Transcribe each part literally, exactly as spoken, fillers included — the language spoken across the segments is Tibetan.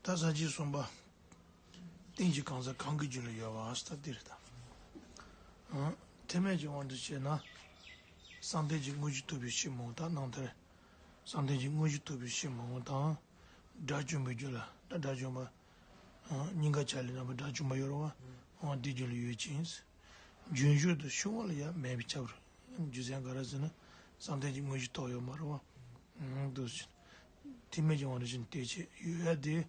ད་ས་བཅད་གསུམ་པ། རྟེན་གྱི་གང་ཟག་གང་གི་རྒྱུད་ལ་ཡོད་པ་ཟེར་ད་འདི་རེད་ད། ཨང་། ཐེག་དམན་གྱི་དབང་དུ་བྱས་ན། བསམ་གཏན་གྱི་དངོས་གཞི་རྟོགས་པའི་ཕྱིར་མ་འོངས་དང་རྣམ་ཐར། བསམ་གཏན་གྱི་དངོས་གཞི་རྟོགས་པའི་ཕྱིར་མ་འོངས་དང་། དགྲ་བཅོམ་པའི་རྒྱུད་ལ་ད་དགྲ་བཅོམ་པ། ཨང་། སྙིང་ག་ཆ་ལས་རྣམ་པ་དགྲ་བཅོམ་པ་ཡོད་རེད་བ། འོ་དེའི་རྒྱུད་ལ་ཡོད་ཅིང་། རྒྱུན་ཞུགས་དང་ཤུགས་དབང་ལ་ཡང་མེད་པས་ཁྱབ་རེད། རྒྱུ་མཚན་ག་རེ་ཟེར་ན། བསམ་གཏན་གྱི་དངོས་གཞི་རྟོགས་ཡོད་མ་རེད་བ། འདུག་ཟེར། ཐེག་དམན་གྱི་དབང་དུ་བྱས་ན་དེ་ཆེད་ཡོད་ཡ་དེ།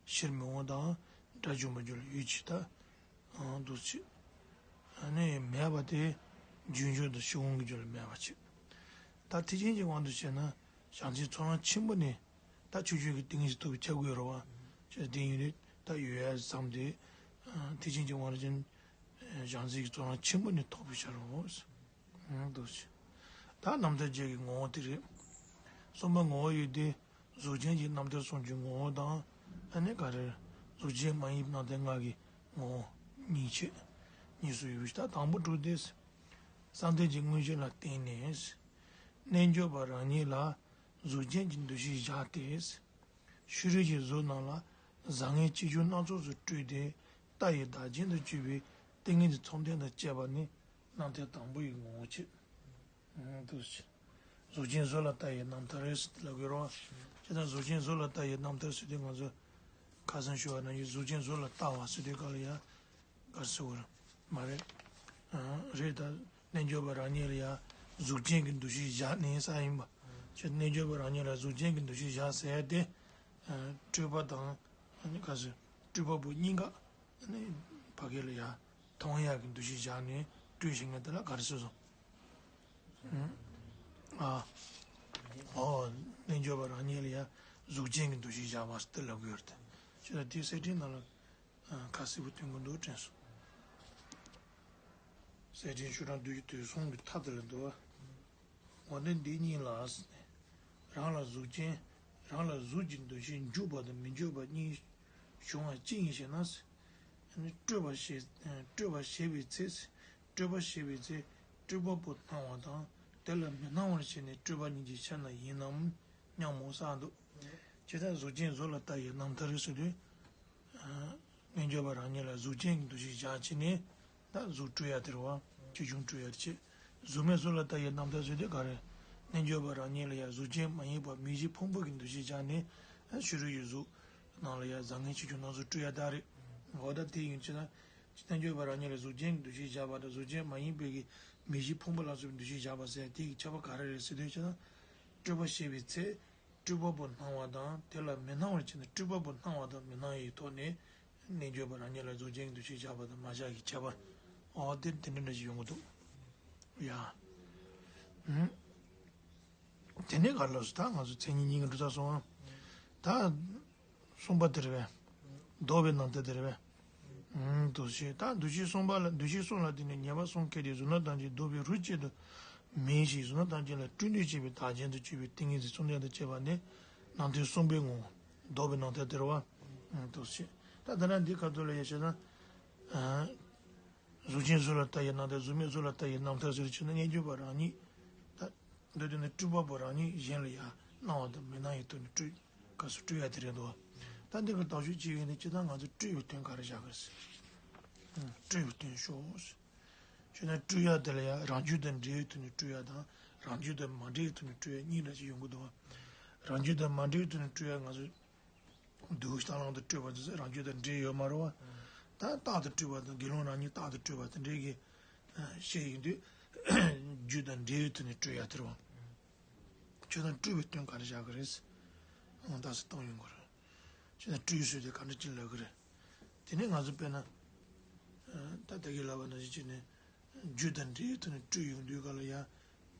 ཕྱིར་མི་འོང་དང་། དགྲ་བཅོམ་པའི་རྒྱུད་ལ་ཡོད་ཅེས་ད། འདུག་ཟེར། ཨ་ནི་མེད་པ་དེ། རྒྱུན་ཞུགས་དང་ཤུགས་དབང་གི་རྒྱུད་ལ་མེད་པ་ཆེད། ད་ཐེག་ཆེན་གྱི་དབང་དུ་བྱས་ན། བྱང་སེམས་ཚོགས་རང་ཆེན་པོ་ནི། ད་ཆོས་ཅན་གྱི་ཏིང་ངེ་འཛིན་རྟོགས་པའི་ཁྱབ་དགོས་རེད་བ། ཅེས་དེ་ཡིན་དུས་ད་ཡོད་ཡ་བསམ་སྟེ། ཐེག་ཆེན་གྱི་དབང་དུ་བྱས་ན། བྱང་སེམས་ཀྱི་ཚོགས་རང་ཆེན་པོ་ནི་རྟོགས་པའི་ཕྱིར་རོ། འདུག་ཟེར། ད་རྣམ་ཐར་རྒྱན་གྱི་ངོ་བོ་དེ་རེད། གསུམ་པ་ངོ་བོ་ཡོད་དེ། གཟུགས་ཅན་གྱི་རྣམ་ཐར་གསུམ་གྱི་ངོ་བོ་དང་། ཨ་ནི་ག་རེ། གཟུགས་ཅན་མ་ཡིན་པའི་རྣམ་ཐར་ལྔ་གི་ངོ་བོ་གཉིས་ཆེད། གཉིས་སུ་ཡོད་པའི་ད་དང་པོ་དྲུག་སྟེ། བསམ་གཏན་གྱི་དངོས་གཞི་ལ་བརྟེན་ནས། རྣལ་འབྱོར་པ་རང་ཉིད་ལ་གཟུགས་ཅན་གྱི་འདུ་ཤེས་བཞག་སྟེ། ཕྱི་རོལ་གྱི་གཟུགས་རྣམས་ལ་བཟང་ངན་ཆེ་ཆུང་སྣ་ཚོགས་སུ་སྤྲུལ་ཏེ། རྟ་ཡི་བདག་རྐྱེན་དུ་གྱུར་པའི་ཏིང་ངེ་འཛིན་ཚོགས་ལྡན་དང་བཅས་པ་ནི་རྣམ་ཐར་དང་པོ་ཡི་ངོ་བོ་ཆེད། འདུག་ཟེར། གཟུགས་ཅན་གཟུགས་ལ་ལྟ་བའི་རྣམ་ཐར་རེད་ཟེར་ལབ་དགོས་རེད་བ། བྱས་ཙང་གཟུགས་ཅན་གཟུགས་ལ་ལྟ་བའི་རྣམ་ཐར་ཟེར་དུས་ང་ཚོ་ཁ་སང་ཞུས་པ་ནང་བཞིན་གཟུགས་ཅན་གཟུགས་ལ་ལྟ་བ་ཟེར་དུས་སྐབས་ལ་ཡ། ག་རེ་ཟེར་དགོས་རེད། མ་རེད། ཨ། རེད་ད། རྣལ་འབྱོར་པ་རང་ཉིད་ལ་ཡ་གཟུགས་ཅན་གྱི་འདུ་ཤེས་བཞག་ནས་ཟེར་ཡིན་པ། ཁྱོད་རྣལ་འབྱོར་པ་རང་ཉིད་ལ་གཟུགས་ཅན་གྱི་འདུ་ཤེས་བཞག་ཟེར་ཡ་དེ། ཨ། སྤྲུལ་པ་དང་། ཨ་ནི་ག་ཟེར། སྤྲུལ་པ་པོ་གཉིས་ཀ། ཨ་ནི་ཕ་གི་ལ་ཡ་མཐོང་ཡ་གི་འདུ་ཤེས་བཞག་ནས་སྤྲུལ་ཞིག་ངས་དེ་ལ་ག་རེ་ཟེར་སོང་། ཨ། ཨོ། རྣལ་འབྱོར་པ་རང་ཉིད་ལ་ཡ་གཟུགས་ཅན་གྱི་འདུ་ཤེས་བཞག་པ་ཟེར་དེ་ལབ་གི་ཡོད་རེད་དེ། ཁྱོད་ལ་དེའི་གསེར་ཕྲེང་ནང་ལ། ཁ་གསལ་པོ་སྟོན་གྱི་འདུག་དྲན་སོང་། གསེར་ཕྲེང་ཆོས་གྲགས་བདུད་ཀྱི་དུག་གསུམ་གྱི་མཐའ་དེ་ལ་འདུག་བ། འོ་ན་འདི་གཉིས་ལ། རང་ལ་གཟུགས་ཅན། རང་ལ་གཟུགས་ཀྱི་འདུ་ཤེས་འཇུག་པ་དང་མི་འཇུག་པ་གཉིས་བྱུང་བ་ཅི་ཡིན་ཞེ་ན། སྤྲོས་པ་ཞེས། སྤྲོས་པ་ཞེས་པའི་ཚེ། སྤྲོས་པ་ཞེས་པའི་ཚེ། སྤྲུལ་པ་པོ་སྣང་བ་དང་དེ་ལ་མི་སྣང་བར་བྱས་ནས་སྤྲོས་པ་ཉིད་ཀྱི་ཆ་ན་ཡིན་ནམ་སྙམ་མོ་བསམ་འདུག་ཇི་ལྟར་གཟུགས་ཅན་གཟུགས་ལ་ལྟ་བའི་རྣམ་ཐར་ཟེར་དུས། རྣལ་འབྱོར་པ་རང་ཉིད་ལ་གཟུགས་ཅན་གྱི་འདུ་ཤེས་བཞག་བྱས་ནས་ད་གཟུགས་སྤྲུལ་ཡ་དེ་རེད་བ། ཆེ་ཆུང་སྤྲུལ་ཡ་དེ་བྱེད། གཟུགས་མེད་གཟུགས་ལ་ལྟ་བའི་རྣམ་ཐར་ཟེར་དུས་ག་རེ། རྣལ་འབྱོར་པ་རང་ཉིད་ལ་ཡང་གཟུགས་ཅན་མ་ཡིན་པ་མིག་བཞི་ཕུང་པོ་གི་འདུ་ཤེས་བཞག་ནས་ཕྱི་རོལ་གྱི་གཟུགས་ནང་ལ་ཡང་བཟང་ངན་ཆེ་ཆུང་སྣ་ཚོགས་སྤྲུལ་ཡ་དག་རེད། འོ་ད་དེ་ཡིན་ཕྱིར་ན། རྣལ་འབྱོར་པ་རང་ཉིད་ལ་གཟུགས་ཅན་གྱི་འདུ་ཤེས་བཞག་པ་དང་གཟུགས་ཅན་མ་ཡིན་པའི་གི་མིག་བཞི་ཕུང་པོ་ལ་སོགས་པའི་འདུ་ཤེས་བཞག་པ་ཟེར་དེ་གི་ཁྱད་པར་ག་རེ་རེད་ཟེར་དུས་ཕྱིར་ན། སྤྲོས་པ་ཞེས་པའི་ཚེ། སྤྲུལ་པ་པོ་སྣང་བ་དང་དེ་ལ་མི་སྣང་བར་བྱས་ནས་སྤྲུལ་པ་པོ་སྣང་བ་དང་མི་སྣང་བའི་ཐོག་ནས་རྣལ་འབྱོར་པ་རང་ཉིད་ལ་གཟུགས་ཅན་གྱི་འདུ་ཤེས་བཞག་པ་དང་མ་བཞག་གི་ཁྱད་པར། འོ་དེ་དེ་འདྲ་འདྲ་ཞིག་ཡོང་གི་འདུག་ཡ། ཨུམ། དེ་ནས་ག་རེ་ལབ་སོང་། ད་ང་ཚོ་མཚན་ཉིད་གཉིས་ཀྱི་འགྲོ་ས་སོང་ཨ། ད། གསུམ་པ་དེ་རེད་པས། ལྡོག་པའི་རྣམ་ཐར་དེ་རེད་པས། ཨུམ། འདུ་ཤེས་ད་འདུ་ཤེས་གསུམ་པ་ལ་འདུ་ཤེས་གསུམ་ལ་བརྟེན་ནས་ཉེས་པ་གསུམ་བཀལ་ཏེ་གཟུགས་སྣང་གཏམ་གྱི་ལྡོག་པའི་རིགས་གཅིག་ཏུ་མིན་ཞིང་གཟུགས་སྣང་གཏམ་གྱི་ལ་སྤྲུལ་ནས་བྱས་པའི་བདག་རྐྱེན་དུ་གྱུར་པའི་ཏིང་ངེ་འཛིན་ཚོགས་ལྡན་དང་བཅས་པ་ནི་རྣམ་ཐར་གསུམ་པའི་ངོ་བོ། ལྡོག་པའི་རྣམ་ཐར་དེ་རེད་པ། ཨུམ། འདུ་ཤེས་ད་ད་ལྟ་འདི་ཁ་ཐུག་ལ་ཡ་བཤད་ན། ཨ། གཟུགས་ཅན་གཟུགས་ལ་ལྟ་བའི་རྣམ་ཐར་གཟུགས་མེད་གཟུགས་ལ་ལྟ་བའི་རྣམ་ཐར་ཟེར་ཕྱིན་ན་རྣལ་འབྱོར་པ་རང་ཉིད། ད། འདོད་དོན་ནི་སྤྲུལ་པ་པོ་རང་ཉིད་གཞན་ལ་ཡང་སྣང་བ་དང་མི་སྣང་བའི་དོན་ནི་སྤྲུལ། སྐབས་སུ་སྤྲུལ་ཡ་དེ་རེད་འདུག་ད་འདི་གི་དག་ཤོས་གཅིག་ཡིན་ན་ཅི་ད་ང་ཚོ་སྤྲུལ་བའི་དོན་ག་རེ་བཞག་གི་རེད་ཟེར། སྤྲུལ་བའི་དོན་ཤོག་ཟེར། བྱས་ན་སྤྲུལ་ཡ་དེ་ལ་ཡང་རང་རྒྱུད་དང་འབྲེལ་བའི་དོན་ནི་སྤྲུལ་ཡ་དང་རང་རྒྱུད་དང་མ་འབྲེལ་བའི་དོན་ནི་སྤྲུལ་ཡ་གཉིས་འདྲ་ཞིག་ཡོང་གི་འདུག་རང་རྒྱུད་དང་མ་འབྲེལ་བའི་དོན་ནི་སྤྲུལ་ཡ་ང་ཚོ། འདུག་སྟེ་རྟགས་ལམ་དུ་སྤྲུལ་པ་དེ་ཚོ་རང་རྒྱུད་དང་འབྲེལ་ཡོད་མ་རེད་བ། ད་རྟག་ཏུ་སྤྲུལ་པ་དང་དགེ་སློང་རང་ཉིད་རྟག་ཏུ་སྤྲུལ་པ་དེ་འདྲའི་གི་བཤད་ཡོང་དུས་རྒྱུད་དང་འབྲེལ་བའི་དོན་ནས་སྤྲུལ་ཡ་དེ་རེད་བ། ཁྱོད་རང་སྤྲུལ་པའི་དོན་ག་རེ་བཞག་གི་རེད། འོང་རྟགས་སུ་བཏང་ཡོང་གི་རེད། ཁྱོད་རང་སྤྲུལ་ཟེར་དུས་ག་འདྲ་ཅིག་ལབ་གི་རེད། དེ་ནས་ང་ཚོ་དཔེར་ན། ད་ད་གིན་ལབ་པ་ནང་བཞིན་བྱས་ནས། རྒྱུད་དང་འབྲེལ་བའི་དོན་ནས་སྤྲུལ་ཡོང་དུས་ག་ལ་ཡ།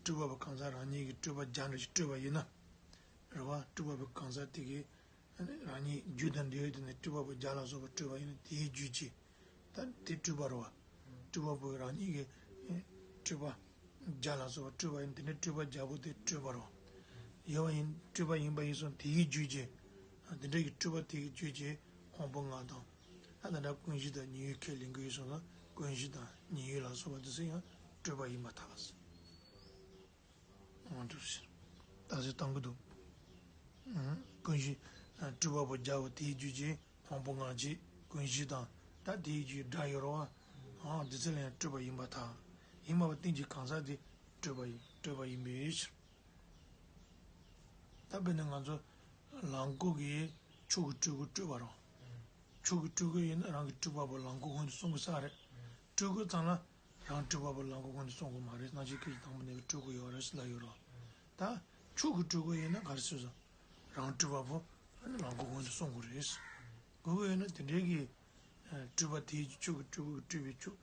སྤྲུལ་པ་པོ་གང་ཟག་རང་ཉིད་ཀྱིས་སྤྲུལ་པ་བརྒྱ་འདྲ་ཞིག་སྤྲུལ་པ་ཡིན་ན། རེད་བ། སྤྲུལ་པ་པོ་གང་ཟག་དེ་གིས། རང་ཉིད་རྒྱུད་དང་འབྲེལ་བའི་དོན་ནས་སྤྲུལ་པ་པོ་བརྒྱ་ལ་སོགས་པ་སྤྲུལ་པ་ཡིན་ན་དེའི་རྒྱུད་ཀྱིས། ད་དེ་སྤྲུལ་པ་རེད་བ། སྤྲུལ་པ་པོ་རང་ཉིད་ཀྱིས། སྤྲུལ་པ། བརྒྱ་ལ་སོགས་པ་སྤྲུལ་པ་ཡིན་དེ་འདྲའི་སྤྲུལ་པ་བརྒྱ་པོ་དེ་སྤྲུལ་པ་རེད་བ། ཡོད་པ་ཡིན་སྤྲུལ་པ་ཡིན་པ་ཡིན་སོང་དེའི་རྒྱུད་ཀྱིས། དེ་འདྲའི་གི་སྤྲུལ་པ་དེ་གི་རྒྱུད་ཀྱིས་དབང་པོ་ལྔ་དང་། ད་ད་ལྟ་ཀུན་གཞི་དང་ཉེ་བའི་ཁས་ལེན་གྱི་ཡོད་སོང་ན་ཀུན་གཞི་དང་ཉེ་བའི་ལ་སོགས་པ་དེ་ཚོ་ཡང་སྤྲུལ་པ་ཡིན་པར་ཐལ། འོང་འགྲུབ་ཕྱིར། རྟགས་གསལ་བཏང་གི་འདུག་ཀུན་གཞི། སྤྲུལ་པ་པོ་རྒྱལ་པོ་དེའི་རྒྱུད་ཀྱི་དབང་པོ་ལྔ་གཅིག་ཀུན་གཞི་དང་ད་དེའི་རྒྱུད་སྒྲ་ཡོད་རོ། ཨང་དེ་ཚོ་ལ་ཡང་སྤྲུལ་པ་ཡིན་པར་ཐལ། ཡིན་པ་བ་རྟེན་གྱི་གང་ཟག་དེ་སྤྲུལ་པ་ཡིན་སྤྲུལ་པ་ཡིན་པའི་ཕྱིར། ད་དཔེར་ན་ང་ཚོ་ལང་ཀོ་གི་ཆོས་ཀྱི་སྤྲུལ་སྐུ་སྤྲུལ་པ་རོ། ཆོས་ཀྱི་སྤྲུལ་སྐུ་ཡིན་ན་རང་གི་སྤྲུལ་པ་པོ་ལང་ཀོ་ཁོང་དུ་གསུང་གི་ས་རེད། སྤྲུལ་སྐུ་ཚང་ལ་རང་སྤྲུལ་པ་པོ་ལང་ཀོ་ཁོང་དུ་གསུང་གི་མ་རེད། སྣང་ཆེན་སྐད་ཅིག་དང་པོ་ནས་སྤྲུལ་སྐུ་ཡོད་རེད་ཟེར་ལ་ཡོད་རོ། ད་ཆོས་ཀྱི་སྤྲུལ་སྐུ་ཡིན་ན་ག་རེ་ཟེར་སོང་། རང་སྤྲུལ་པ་པོ་ཨ་ནི་ལང་ཀོ་ཁོང་དུ་གསུང་གི་རེད། དགོས་ཀྱི་ཡོད་ན་དེ་འདྲའི་གི་སྤྲུལ་པ་དེའི་ཆོས་ཀྱི་སྤྲུལ་སྐུ་སྤྲུལ་པའི་ཆོས་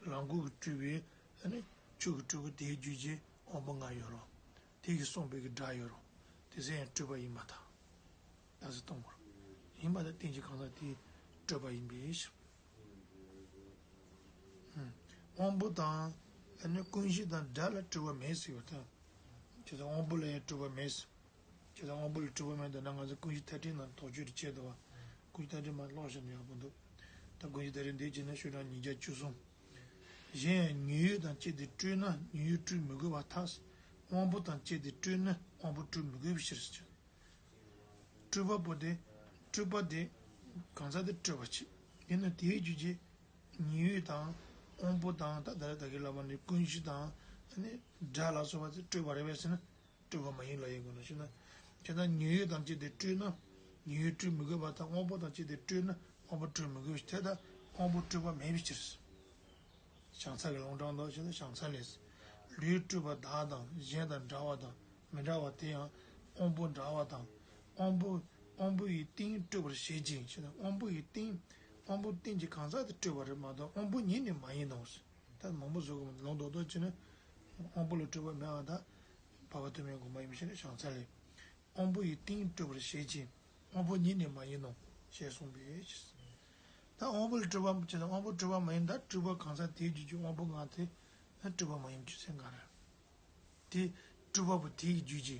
ལང་ཀོ་གི་སྤྲུལ་པའི་ཨ་ནི་ཆོས་ཀྱི་སྤྲུལ་སྐུ་དེའི་རྒྱུད་ཀྱི་དབང་པོ་ལྔ་ཡོད་རོ། དེ་གི་གསུངས་པའི་གི་སྒྲ་ཡོད་རོ། དེ་ཚོ་ཡང་སྤྲུལ་པ་ཡིན་པར་ཐལ། ད་ཟེར་གཏོང་དགོས་རོ། ཡིན་པར་ཐལ་རྟེན་གྱི་གང་ཟག་དེ་སྤྲུལ་པ་ཡིན་པའི་ཕྱིར། དབང་པོ་དང་ཨ་ནི་ཀུན་གཞི་དང་སྒྲ་ལ་སྤྲུལ་པ་མེད་ཟེར་བ་དང་། བྱས་ཙང་དབང་པོ་ལ་ཡང་སྤྲུལ་པ་མེད་ཟེར། བྱས་ཙང་དབང་པོ་ལ་སྤྲུལ་པ་མེད་འདོད་ན་ང་ཚོ་ཀུན་གཞི་མཐའ་དྲན་ནང་དོགས་གཅོད་དེ་བྱས་འདུག་བ། ཀུན་གཞི་མཐའ་དྲན་མ་ཀློག་བཞག་ན་ཡག་པོ་འདུག་ད་ཀུན་གཞི་མཐའ་དྲན་འདི་བྱས་ན་ཤོག་གྲངས་ཉིས་བརྒྱ་བཅུ་གསུམ། གཞན་ཡང་ཉོན་ཡུལ་དང་བཅས་ཏེ་སྤྲུལ་ན་ཉོན་ཡུལ་སྤྲུལ་མི་དགོས་པར་ཐལ། དབང་པོ་དང་བཅས་ཏེ་སྤྲུལ་ན་དབང་པོ་སྤྲུལ་མི་དགོས་པའི་ཕྱིར་ཟེར། སྤྲུལ་པ་པོ་དེ། སྤྲུལ་པ་དེ། གང་ཟག་དེ་སྤྲུལ་པ་བྱེད། ཡིན་ན་དེའི་རྒྱུད་ཀྱི། ཉོན་ཡུལ་དང་། དབང་པོ་དང་ད་ལྟ་ད་གིན་ལབ་པ་ནི་ཀུན་གཞི་དང་། ཨ་ནི་སྒྲ་ལ་སོགས་པ་དེ་སྤྲུལ་པ་རེད་པས་ཟེར་ན། སྤྲུལ་པ་མ་ཡིན་ལབ་ཡིན་དགོས་ན་ཞེ་ན། བྱས་ཙང་ཉོན་ཡུལ་དང་བཅས་ཏེ་སྤྲུལ་ན། ཉོན་ཡུལ་སྤྲུལ་མི་དགོས་པར་ཐལ། དབང་པོ་དང་བཅས་ཏེ་སྤྲུལ་ན་དབང་པོ་སྤྲུལ་མི་དགོས་པའི་ཕྱིར། དེ་ལྟར་དབང་པོ་སྤྲུལ་པ་མེད་པའི་ཕྱིར། བྱང་ས་ཀྱི་ལུང་དྲངས་དོ་ཞེ་ན་བྱང་ས་ལས། ལུས་སྤྲུལ་པ་བདག་དང་གཞན་དང་འདྲ་བ་དང་མི་འདྲ་བ་དེ་ཡང་དབང་པོ་འདྲ་བ་དང་། དབང་པོ། དབང་པོ་ཡི་རྟེན་སྤྲུལ་པར་བྱེད་ཅིང་ཞེ་ན་དབང་པོ་ཡི་རྟེན། དབང་པོ་རྟེན་གྱི་གང་ཟག་དེ་སྤྲུལ་པ་རེད་མ་གཏོགས་དབང་པོ་ཉིད་ནི་མ་ཡིན་ནོ། ད་མང་པོ་བཟོ་གི་མི་འདུག་ལུང་རྡོག་རྡོག་བྱས་ན། དབང་པོ་ལ་སྤྲུལ་པ་མེད་པ་དང་། འཕགས་པ་ཐོགས་མེད་དགོངས་པ་ཡིན་ཞེ་ན་བྱང་ས་ལས། དབང་པོ་ཡི་རྟེན་སྤྲུལ་པར་བྱེད་ཅིང་དབང་པོ་ཉིད་ནི་མ་ཡིན་ནོ། ཞེས་གསུངས་པས། ད་དབང་པོ་ལ་སྤྲུལ་པ་བྱས་ན་དབང་པོ་སྤྲུལ་པ་མ་ཡིན་ད་སྤྲུལ་པ་གང་ཟག་དེའི་རྒྱུད་ཀྱི་དབང་པོ་ལྔ་དེ་ནི་སྤྲུལ་པ་མ་ཡིན་རྒྱུ་མཚན་ག་རེ། དེ་སྤྲུལ་པ་པོ་དེའི་རྒྱུད་ཀྱི་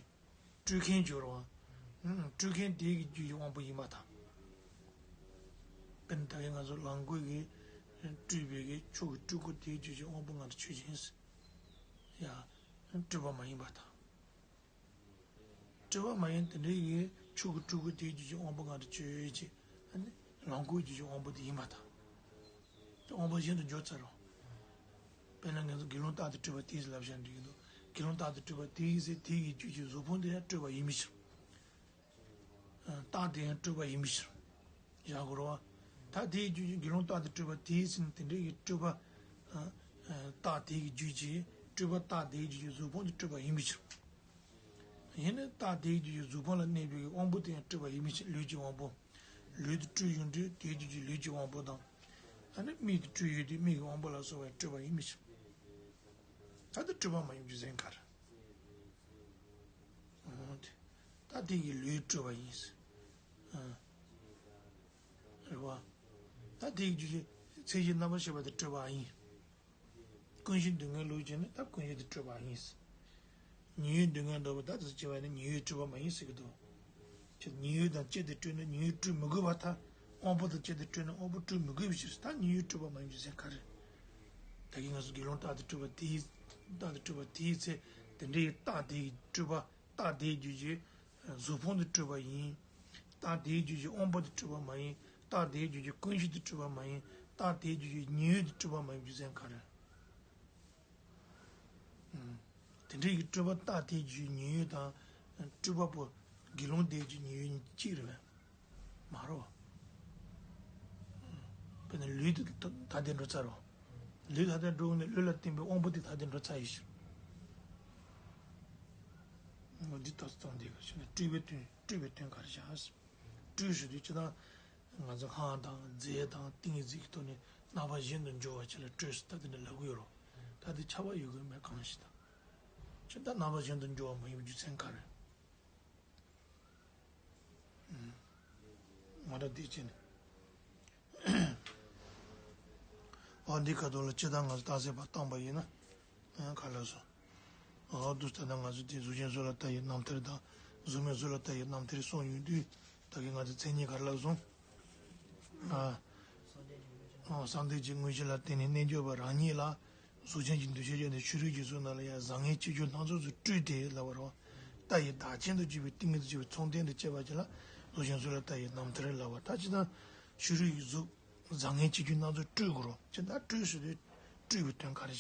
སྤྲུལ་མཁན་སྦྱོར་བ། སྤྲུལ་མཁན་དེའི་རྒྱུད་ཀྱི་དབང་པོ་ཡིན་པར་ཐལ། དཔེར་ན་ད་གིན་ང་ཚོ་ལང་ཀོ་གི་སྤྲུལ་པའི་གི་ཆོས་ཀྱི་སྤྲུལ་སྐུ་དེའི་རྒྱུད་ཀྱི་དབང་པོ་ལྔ་དེ་ཆོས་ཅན། ཡ། སྤྲུལ་པ་མ་ཡིན་པར་ཐལ། སྤྲུལ་པ་མ་ཡིན་དེ་འདྲའི་ཡི་ཆོས་ཀྱི་སྤྲུལ་སྐུ་དེའི་རྒྱུད་ཀྱི་དབང་པོ་ལྔ་དེ་ཆོས་ཅན། ཨ་ནི་ལང་ཀོའི་རྒྱུད་ཀྱི་དབང་པོ་དེ་ཡིན་པར་ཐལ། དེ་དབང་པོ་གཞན་དུ་འགྱུར་ཚར་རོ། དཔེར་ན་ང་ཚོ་དགེ་སློང་རྟག་ཏུ་སྤྲུལ་པ་དེས་ལབ་བཞག་འགྲིག་གི་འདུག་དགེ་སློང་རྟག་ཏུ་སྤྲུལ་པ་དེས་ཟེར་དེ་ཡི་རྒྱུད་ཀྱི་གཟུགས་ཕུང་དེ་ཡང་སྤྲུལ་པ་ཡིན་པའི་ཕྱིར། རྟགས་དེ་ཡང་སྤྲུལ་པ་ཡིན་པའི་ཕྱིར། བཞག་དགོས་རེད་བ། ད་དེའི་རྒྱུད་ཀྱི་དགེ་སློང་རྟག་ཏུ་སྤྲུལ་པ་དེས་ཟེར་ནས་དེ་འདྲའི་གི་སྤྲུལ་པ། རྟགས་དེའི་རྒྱུད་ཀྱི་སྤྲུལ་པ་རྟགས་དེའི་རྒྱུད་ཀྱི་གཟུགས་ཕུང་དེ་སྤྲུལ་པ་ཡིན་པའི་ཕྱིར། ཡིན་ནའི་རྟགས་དེའི་རྒྱུད་ཀྱི་གཟུགས་ཕུང་ལ་གནས་པའི་དབང་པོ་དེ་ཡང་སྤྲུལ་པ་ཡིན་པའི་ཕྱིར་ལུས་ཀྱི་དབང་པོ། ལུས་དེ་སྤྲུལ་ཡོང་དུས་དེའི་རྒྱུད་ཀྱི་ལུས་ཀྱི་དབང་པོ་དང་། ཨ་ནི་མིག་དེ་སྤྲུལ་ཡོང་དུས་མིག་གི་དབང་པོ་ལ་སོགས་པའི་སྤྲུལ་པ་ཡིན་པའི་ཕྱིར། ད་དེ་སྤྲུལ་པ་མ་ཡིན་རྒྱུ་མཚན་ག་རེ། ད་དེ་གི་ལུས་སྤྲུལ་པ་ཡིན། རེད་བ། ད་དེ་གི་རྒྱུད་ཀྱི་མཚན་གཞི་རྣམ་པར་ཤེས་པ་དེ་སྤྲུལ་པ་ཡིན། ཀུན་གཞི་སྡུག་བསྔལ་ལུགས་ཀྱི་ནི་ད་ཀུན་གཞི་དེ་སྤྲུལ་པ་ཡིན། ཉོན་ཡུལ་སྡུག་བསྔལ་འདོད་པ་ད་དེ་ཚོ་སྐྱེ་བ་ནི་ཉོན་ཡུལ་སྤྲུལ་པ་མ་ཡིན་ཟེར་གི་འདུག་ཁྱེད་ཉོན་ཡུལ་དང་བཅས་ཏེ་སྤྲུལ་ན་ཉོན་ཡུལ་སྤྲུལ་མི་དགོས་པར་ཐལ། དབང་པོ་དང་བཅས་ཏེ་སྤྲུལ་ན་དབང་པོ་སྤྲུལ་མི་དགོས་པའི་ཕྱིར་ད་ཉོན་ཡུལ་སྤྲུལ་པ་མ་ཡིན་རྒྱུ་མཚན་ག་རེ། ད་གིན་ང་ཚོ་དགེ་སློང་རྟག་ཏུ་སྤྲུལ་པ་དེའི་རྟག་ཏུ་སྤྲུལ་པ་དེའི་ཚེ་དེ་འདྲའི་རྟགས་དེའི་སྤྲུལ་པ་རྟགས་དེའི་རྒྱུད་ཀྱི་གཟུགས་ཕུང་དུ་སྤྲུལ་པ་ཡིན། རྟགས་དེའི་རྒྱུད་ཀྱི་དབང་པོ་དུ་སྤྲུལ་པ་མ་ཡིན། རྟགས་དེའི་རྒྱུད་ཀྱི་ཀུན་གཞི་དུ་སྤྲུལ་པ་མ་ཡིན། རྟགས་དེའི་རྒྱུད་ཀྱི་ཉོན་ཡུལ་དུ་སྤྲུལ་པ་མ་ཡིན་རྒྱུ་མཚན་ག་རེ། དེ་འདྲའི་གི་སྤྲུལ་པ་རྟགས་དེའི་རྒྱུད་ཉོན་ཡུལ་དང་། སྤྲུལ་པ་པོ་དགེ་སློང་དེའི་རྒྱུད་ཉོན་ཡུལ་གཅིག་རེད་པས། མ་རེད་པ། དཔེར་ན་ལུས་དེ་ཐ་དད་འགྲོ་ཚར་རོ། ལུས་ཐ་དད་འགྲོ་ནས་ལུས་ལ་བརྟེན་པའི་དབང་པོ་དེ་ཐ་དད་འགྲོ་ཚར་ཡིན་ཕྱིར། འོ་འདི་ལྟར་སྟོན་འདི་ག་ཞེ་ན་སྤྲུལ་པའི་དོན་སྤྲུལ་པའི་དོན་ག་རེ་བྱ། སྤྲུལ་ཞུ་དུས་ཅི་ལྟར་ང་ཚོ་སྔགས་དང་རྫས་དང་ཏིང་ངེ་འཛིན་གྱི་ཐོག་ནས་རྣམ་པ་གཞན་དུ་འགྱུར་བ་ཅིག་ལ་སྤྲུལ་ཟེར་ད་དེ་འདྲ་ལབ་ཀྱི་ཡོད་རོ། ད་དེ་ཁྱབ་པ་ཡོད་དགོས་མེད་གང་ཞིག་དང་། ཅི་ལྟར་རྣམ་པ་གཞན་དུ་འགྱུར་བ་མ་ཡིན་པའི་རྒྱུ་མཚན་ག་རེ། ང་རང་འདི་བྱས་ནས། ཨ་འདི་ཁ་ཐོག་ལ་ཅི་ལྟར་ང་ཚོ་རྟགས་གསལ་བར་བཏང་པ་ཡིན་ན། ཨ་ག་ལ་སོ། ཨ་དུས་ད་ལྟ་ང་ཚོ་དེ་གཟུགས་ཅན་གཟུགས་ལ་ལྟ་བའི་རྣམ་ཐར་དང་གཟུགས་མེད་གཟུགས་ལ་ལྟ་བའི་རྣམ་ཐར་གསུངས་ཡོང་དུས་ད་གིན་ང་ཚོ་མཚན་ཉིད་ག་རེ་ལབ་སོང་། ཨ། ཨ་གསང་བདེ་གྱི་དངོས་གཞི་ལ་བརྟེན་ནས་རྣལ་འབྱོར་པ་རང་ཉིད་ལ། གཟུགས་ཅན་གྱི་འདུ་ཤེས་ཅན་དེ་ཕྱི་རོལ་གྱི་གཟུགས་རྣམས་ལ་ཡང་བཟང་ངན་ཕྱིར་གྱུར་སྣ་ཚོགས་སུ་སྤྲུལ་ཏེ་ལབ་པ་རེད་བ། རྟ་ཡི་བདག་ཆེན་དུ་གྱུར་པའི་ཏིང་ངེ་འཛིན་གྱི་ཚོགས་ལྡན་དུ་སྐྱེས་པ་ཅིག་ལ་ གཟུགས་ཅན་གསུམ་ལ་ལྟ་བའི་རྣམ་ཐར་ལབ་པ། ད་ཅི་ལྟར་ཕྱི་རོལ་གྱི་གཟུགས་བཟང་ངན་བྱེད་རྒྱུ་སྣ་ཚོགས་སྤྲོས་དགོས་རོ། ཅི་ལྟར་སྤྲོས་ཟེར་དུས་སྤྲོས་པའི་དོན་ག་རེ་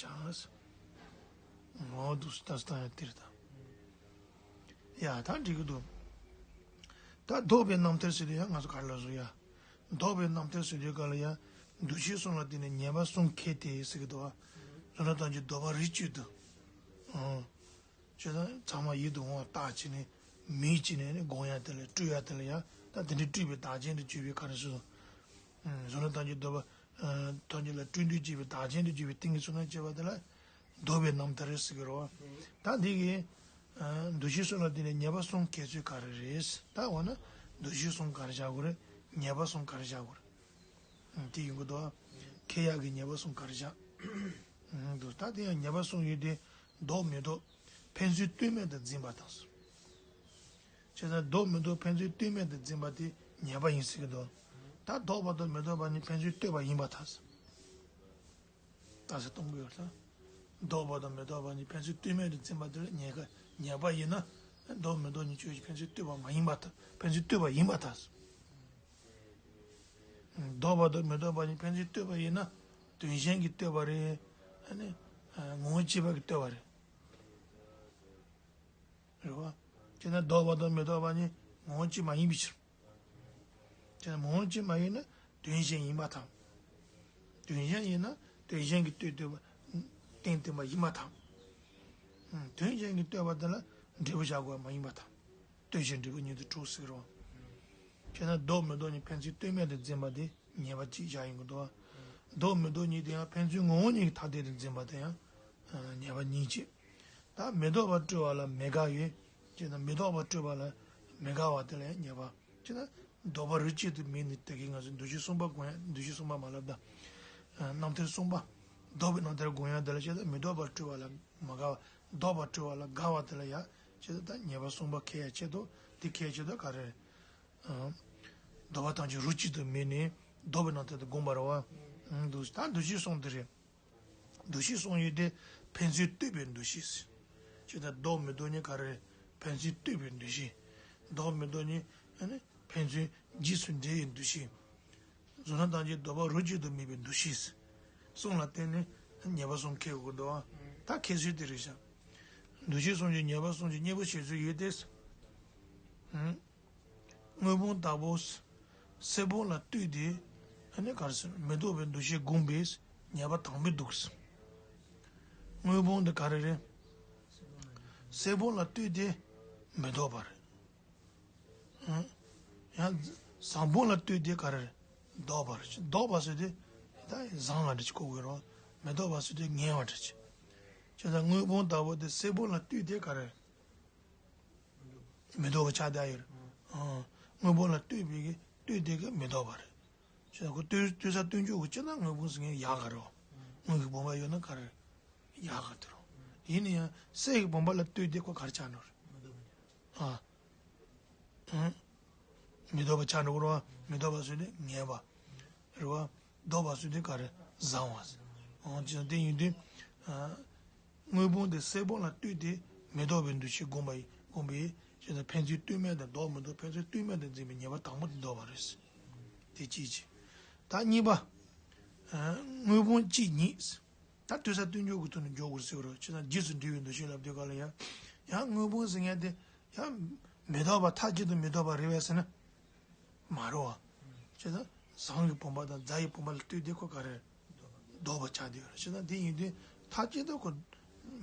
བྱ། འོ་འདུག་སེ་ལྟ་སྟངས་ཡང་དེ་རེད་ད། ཡ་ད་འགྲིག་གི་འདུག་ད་ལྡོག་པའི་རྣམ་ཐར་ཟེར་དུས་ཡང་ང་ཚོ་ག་རེ་ལབ་སོང་ཡ། ལྡོག་པའི་རྣམ་ཐར་ཟེར་དུས་ག་ལ་ཡ། འདུ་ཤེས་གསུམ་ལ་བརྟེན་ནས་ཉེས་པ་གསུམ་ཁེགས་ཏེ་ཟེར་གི་འདུག་བ། བཟོ་ལྟ་དང་བཅས་ལྡོག་པ་རིགས་གཅིག་ཏུ། ཨང་། བྱས་ཙང་ཚང་མ་ཡིད་དུ་འོང་བ་བཏགས་བྱས་ནས་མིང་བྱས་ནས་ནི་སྒོམ་ཡ་དེ་ལ་སྤྲོས་ཡ་དེ་ལ་ཡ། ད་དེ་འདྲའི་སྤྲོས་པའི་བདག་རྐྱེན་དུ་གྱུར་པའི་ག་རེ་ཟེར། བཟོ་ལྟ་དང་བཅས་ལྡོག་པ། ཐམས་ཅད་ལ་སྤྲོས་འདོད་བྱེད་པའི་བདག་རྐྱེན་དུ་གྱུར་པའི་ཏིང་ངེ་འཛིན་ལ་བྱེད་པ་དེ་ལ་ལྡོག་པའི་རྣམ་ཐར་རེད་ཟེར་གི་རེད་བ། ད་འདི་གི་འདུ་ཤེས་གསུམ་ལ་བརྟེན་ནས་ཉེས་པ་གསུམ་ཁེགས་ཚུལ་ག་རེ་རེད། ད་འོ་ན་འདུ་ཤེས་གསུམ་ག་རེ་བཞག་དགོས་རེད། ཉེས་པ་གསུམ་ག་རེ་བཞག་དགོས་རེད། དེ་ཡིན་གི་འདུག་ཁེགས་ཡག་གི་ཉེས་པ་གསུམ་ག་རེ་བཞག་འདུག་ད་དེ་ཡང་ཉེས་པ་གསུམ་ཡོད་དེ། ལྡོག་མི་ལྡོག་ཕན་ཚུན་ལྟོས་མེད་དུ་འཛིན་པ་དང་། བྱས་ཙང་ལྡོག་མི་ལྡོག་ཕན་ཚུན་ལྟོས་མེད་དུ་འཛིན་པ་དེ་ཉེས་པ་ཡིན་ཟེར་གི་འདུག་ད་ལྡོག་པ་དང་མི་ལྡོག་པ་གཉིས་ཕན་ཚུན་ལྟོས་པ་ཡིན་པར་ཐལ། ད་ཟེར་གཏོང་གི་ཡོད་ལ། ལྡོག་པ་དང་མི་ལྡོག་པ་གཉིས་ཕན་ཚུན་ལྟོས་མེད་དུ་འཛིན་པ་དེ་ལ་ཉེས་ཀ་ཉེས་པ་ཡིན་ན། ལྡོག་མི་ལྡོག་གཉིས་ཆོས་ཀྱི་ཕན་ཚུན་ལྟོས་པ་མ་ཡིན་པར་ཐལ། ཕན་ཚུན་ལྟོས་པ་ཡིན་པར་ཐལ། ལྡོག་པ་དང་མི་ལྡོག་པ་གཉིས་ཕན་ཚུན་ལྟོས་པ་ཡིན་ན། དོན་གཞན་གྱིས་ལྟོས་པ་རེད། ཨ་ནི། ངོ་བོ་གཅིག་པ་གིས་ལྟོས་པ་རེད། རེད་བ། དེ་ན་ལྡོག་པ་དང་མི་ལྡོག་པ་གཉིས་ངོ་བོ་གཅིག་མ་ཡིན་པའི་ཕྱིར། དེ་ན་ངོ་བོ་གཅིག་མ་ཡིན་ན་དོན་གཞན་ཡིན་པར་ཐལ། དོན་གཞན་ཡིན་ན་དོན་གཞན་གྱིས་ལྟོས་ལྟོས་པ། རྟེན་བརྟེན་པ་ཡིན་པར་ཐལ། དོན་གཞན་གྱིས་ལྟོས་པ་དེ་ལ་འབྲས་བུ་བཞག་དགོས་པ་མ་ཡིན་པར་ཐལ། ལྟོས་ཤིང་འབྲས་བུ་ཉིད་དུ་གྲུབ་ཟེར་རོ། བྱས་ན་ལྡོག་མི་ལྡོག་གཉིས་ཕན་ཚུན་ལྟོས་མེད་དུ་འཛིན་པ་དེ་ཉེས་པ་གཅིག་བཞག་ཡོང་གི་འདུག་ལྡོག་མི་ལྡོག་གཉིས་དེ་ཡང་ཕན་ཚུན་ངོ་བོ་ཉིད་ཀྱི་ཐ་དད་དུ་འཛིན་པ་དེ་ཡང་ཉེས་པ་གཉིས་བྱས། ད་མི་ལྡོག་པར་སྤྲོས་པ་ལ་མི་དགག་ཡོད། བྱས་ན་མི་ལྡོག་པར་སྤྲོས་པ་ལ་མི་དགག་པ་དེ་ལ་ཡང་ཉེས་པ། བྱས་ན་ལྡོག་པ་རིགས་གཅིག་ཏུ་དམིགས་ནས་དེ་གའི་ང་ཚོ་འདུ་ཤེས་གསུམ་པ་སྒོམ་ཡ། འདུ་ཤེས་གསུམ་པ་མ་ལབ་ད། རྣམ་ཐར་གསུམ་པ། ལྡོག་པའི་རྣམ་ཐར་སྒོམ་ཡ་དེ་ལ་བྱས་ན་མི་ལྡོག་པར་སྤྲོས་པ་ལ་མི་དགག་པ། ལྡོག་པར་སྤྲོས་པ་ལ་དགག་པ་དེ་ལ་ཡང་བྱས་ན་ད་ཉེས་པ་གསུམ་པ་ཁེགས་ཡ་ཆེད་དུ། དེ་ཁེགས་ཡ་ཆེད་དུ་ག་རེ། ལྡོག་པ་ཐམས་ཅད་རིགས་གཅིག་ཏུ་དམིགས་ནས་ལྡོག་པའི་རྣམ་ཐར་དུ་བསྒོམ་པ་རེད་བ། འདུག་ད་འདུ་ཤེས་གསུམ་དེ་རེད། འདུ་ཤེས་གསུམ་ཡོད་དེ་ཕན་ཚུན་ལྟོས་པའི་འདུ་ཤེས། ཅི་ལྟར་ལྡོག་མི་ལྡོག་གཉིས་ག་རེ་རེད། ཕན་ཚུན་ལྟོས་པའི་འདུ་ཤེས། ལྡོག་མི་ལྡོག་གཉིས་ཨ་ནི་ཕན་ཚུན་རྗེས་སུ་འབྲེལ་བའི་འདུ་ཤེས། བཟོ་ལྟ་ཐམས་ཅད་ལྡོག་པ་རིགས་གཅིག་ཏུ་དམིགས་པའི་འདུ་ཤེས། གསུམ་ལ་བརྟེན་ནས་ཉེས་པ་གསུམ་ཁེགས་དགོས་འདུག་ད་ཁེགས་ཚུལ་དེ་རེད་ཤག་འདུ་ཤེས་གསུམ་གྱི་ཉེས་པ་གསུམ་གྱི་གཉེན་པོ་བྱེད་ཚུལ་ཡོད་དེ། དངོས་པོ་ལྟ་བུ། གསལ་སྤོང་ལ་ལྟོས་ཏེ། ཨ་ནི་ག་རེ་ཟེར། མི་ལྡོག་པའི་འདུ་ཤེས་བསྒོམས་པས་ཉེས་པ་དང་པོའི་འདུག་དངོས་པོ་འདི་ག་རེ་རེད། གསལ་སྤོང་ལ་ལྟོས་ཏེ་མི་ལྡོག་པ་རེད། ཨང་། ཡང་བཟང་སྤོང་ལ་ལྟོས་ཏེ་ག་རེ་རེད། ལྡོག་པ་རེད། ལྡོག་པ་ཟེར་དུས་ད་བཟང་བ་འདྲ་ཅིག་གོ་དགོས་རེད། མི་ལྡོག་པ་ཟེར་དུས་ངན་བ་འདྲ་ཅིག་བྱས་ཙང་དངོས་པོ་ལྟ་བུ་དེ་གསལ་སྤོང་ལ་ལྟོས་ཏེ་ག་རེ་རེད། མི་ལྡོག་པ་ཆགས་བསྡད་ཡོད་རེད། ཨང་། དངོས་པོ་ལ་ལྟོས་པའི་གི་ལྟོས་དེ་གི་མི་ལྡོག་པ་རེད། བྱས་ཙང་ཁོ་ལྟོས་ལྟོས་ས་ལྟོས་འཇོག་གི་ཅི་ན་དངོས་པོ་ཟེར་མཁན་ཡག་ག་རེད། དངོས་ཀྱི་བུམ་པ་ཡོད་ན་ག་རེ་ཡག་ག་དེ་རེད། ཡིན་ན་ཡང་གསེར་གྱི་བུམ་པ་ལ་ལྟོས་དེ་ཁོ་ག་རེ་ཆགས་འགྲོ་རེད། ཨ། ཨང་། མི་ལྡོག་པ་ཆགས་འགྲོ་གི་རེད་བ། མི་ལྡོག་པ་ཟེར་དེ་ངན་པ་རེད་བ། ལྡོག་པ་ཟེར་དེ་ག་རེ་བཟང་བ་ཟེར། འོ་ཅི་དེ་ཡིན་དུས། དངོས་པོ་དེ་གསལ་སྤོང་ལ་ལྟོས་ཏེ་མི་ལྡོག་པའི་འདུ་ཤེས་བསྒོམ་པ་ཡིན། བསྒོམ་པས་ཅི་ལྟར་ཕན་ཚུན་ལྟོས་མེད་དང་ལྡོག་མི་ལྡོག་ཕན་ཚུན་ལྟོས་མེད་དུ་འཛིན་པའི་ཉེས་པ་དང་པོ་དེ་ལྡོག་པ་རེད། དེ་གཅིག་བྱས། ད་གཉིས་པ། དངོས་པོ་གཅིག་ཉིད། ད་ལྟོས་ས་ལྟོས་འཇོག་གི་ཐོག་ནས་འཇོག་དགོས་ཟེར་བ་རེད། ཅི་ལྟར་རྗེས་སུ་འབྲེལ་བའི་འདུ་ཤེས་ལབ་དུས་ག་ལ་ཡང་། ཡང་དངོས་པོ་ཟེར་མཁན་དེ་ཡང་མི་ལྡོག་པ་མཐའ་གཅིག་ཏུ་མི་ལྡོག་པ་རེད་པས་ཟེར་ན། མ་རེད་བ། ཅི་ལྟར་ཟངས་ཀྱི་བུམ་པ་དང་རྫ་ཡི་བུམ་པ་ལ་ལྟོས་དུས་ཁོ་ག་རེ་ལྡོག་པ་ཆགས་བསྡད་ཡོད་རེད། ཅི་ལྟར་དེ་ཡིན་དུས་མཐའ་གཅིག་ཏུ་ཁོ་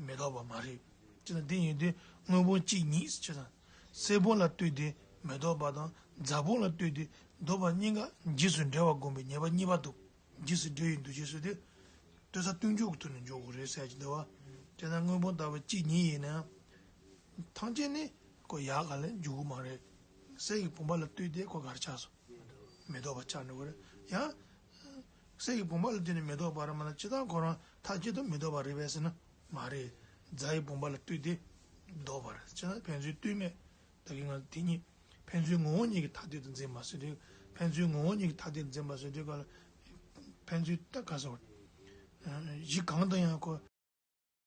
མི་ལྡོག་པ་མ་རེད། ཅི་ལྟར་དེ་ཡིན་དུས་དངོས་པོ་གཅིག་ཉིད་ཅི་ལྟར་གསལ་སྤོང་ལ་ལྟོས་ཏེ་མི་ལྡོག་པ་དང་རྫ་བུམ་ལ་ལྟོས་ཏེ་ལྡོག་པ་གཉིས་ཀ་རྗེས་སུ་འབྲེལ་བ་བསྒོམ་པའི་ཉེས་པ་གཉིས་པ་འདུག་རྗེས་སུ་འབྲེལ་བའི་འདུ་ཤེས་ཟེར་དུས། ལྟོས་ས་ལྟོས་འཇོག་གི་ཐོག་ནས་འཇོག་དགོས་རེད་ཟེར་གྱི་འདུག་བ། དེ་ན་དངོས་པོ་ལྟ་བུ་གཅིག་ཉིད་ཡིན་ན། ཐམས་ཅད་ནི་ཁོ་ཡག་ག་ལ་འཇུག་གི་མ་རེད། གསེར་གྱི་བུམ་པ་ལ་ལྟོས་ཏེ་ཁོ་ག་རེ་ཆགས་སོང་། མི་ལྡོག་པ་ཆགས་འགྲོ་གི་རེད། ཡང་། གསེར་གྱི་བུམ་པ་ལ་ལྟོས་ནས་མི་ལྡོག་པ་རེད་མ་ན་ཅི་ལྟར་ཁོ་རང་མཐའ་གཅིག་ཏུ་མི་ལྡོག་པ་རེད་པས་ཟེར་ན་མ་རེད། རྫ་ཡི་བུམ་པ་ལ་ལྟོས་ཏེ་ལྡོག་པ་རེད། ཅི་ན་ཕན་ཚུན་ལྟོས་མེད། ད་གིན་ང་དེ་གཉིས་ཕན་ཚུན་ངོ་བོ་ཉིད་ཀྱི་ཐ་དད་དུ་འཛིན་པ་ཟེར་དུས། ཕན་ཚུན་ངོ་བོ་ཉིད་ཀྱི་ཐ་དད་དུ་འཛིན་པ་ཟེར་དུས་ག་ལ། ཕན་ཚུན་ད་ག་ཟེར་བ། གཞི་གང་དང་ཡང་ཁོ་